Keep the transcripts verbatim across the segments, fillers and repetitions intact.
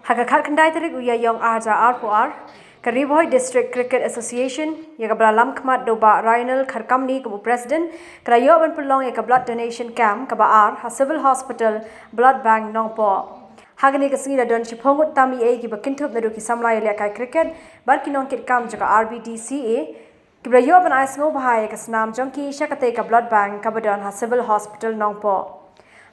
Ha ka khatkhyndai tarik u Ïaïong ar hajar arphew ar, ka Ri Bhoi District Cricket Association, ïa kaba la lam khmat da u Bah Rainal Kharkamni kum u President, ka la ïoh ban pynlong ïa ka Blood Donation Camp kaba ar ha Civil Hospital Blood Bank Nongpoh. Ha kane ka sngi la don shiphew ngut tam eiei kiba kynthup naduh ki samla ïalehkai cricket bad ki nongkitkam jong ka R B D C A, kiba la ïoh ban ai sngewbha ïa ka snam jong ki sha katei ka Blood Bank kaba don ha Civil Hospital Nongpoh.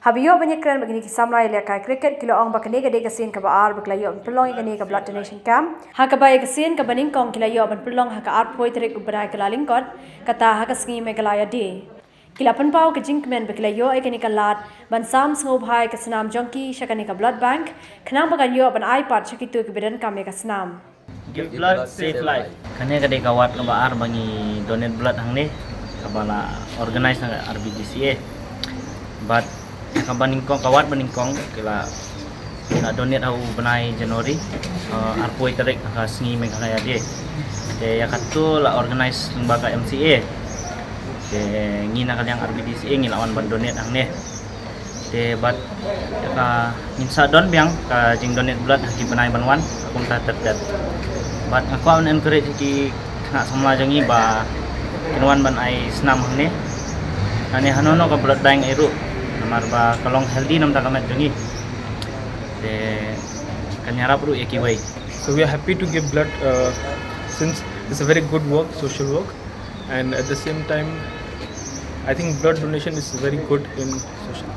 Haba ïoh ban ïakren bad kine ki samla ïalehkai cricket, ki la ong ba kane ka dei ka sien kaba ar ba ki la ïoh ban pynlong ïa kane ka Blood Donation Camp, ha kaba ïa ka sien kaba nyngkong ki la ïoh ban pynlong ha ka arphew tarik u bnai Kyllalyngkot, kata ha ka sngi Meghalaya Day. Ki la pynpaw ka jingkmen ba ki la ïoh ïa kane ka lad ban sam sngewbha ïa ka snam jong ki sha kane ka Blood Bank, khnang ba kan ïoh ban ai pat sha kito kiba donkam ïa ka snam. Give blood, save life. Kane ka dei ka ward kaba ar ba ngi donate blood hangne, kaba la organize na R B D C A. Bad kaba nyngkong, ka ward ba nyngkong ki la, ki la donate ha u bnai January, uh, arphew tarik ha ka sngi Meghalaya Day. Te ïa kato la organize lyngba ka M C A. Te ngi na ka liang R B D C A ngi la wan ban donate hangne. Te bad ïa ka ngin sa don biang ka jingdonate blood ha ki bnai ban wan, kumta ter ter. Bad nga kwah ban encourage ki khynnah samla jong ngi ba kin wan ban ai snam hangne. Hangne hano hano ka blood bank ai ruh, namar ba ka long healthy namar ka met jong ngi. Te kan ïarap ruh ïa kiwei. So we are happy to give blood, uh, since it's a very good work, social work, and at the same time, I think blood donation is very good in social.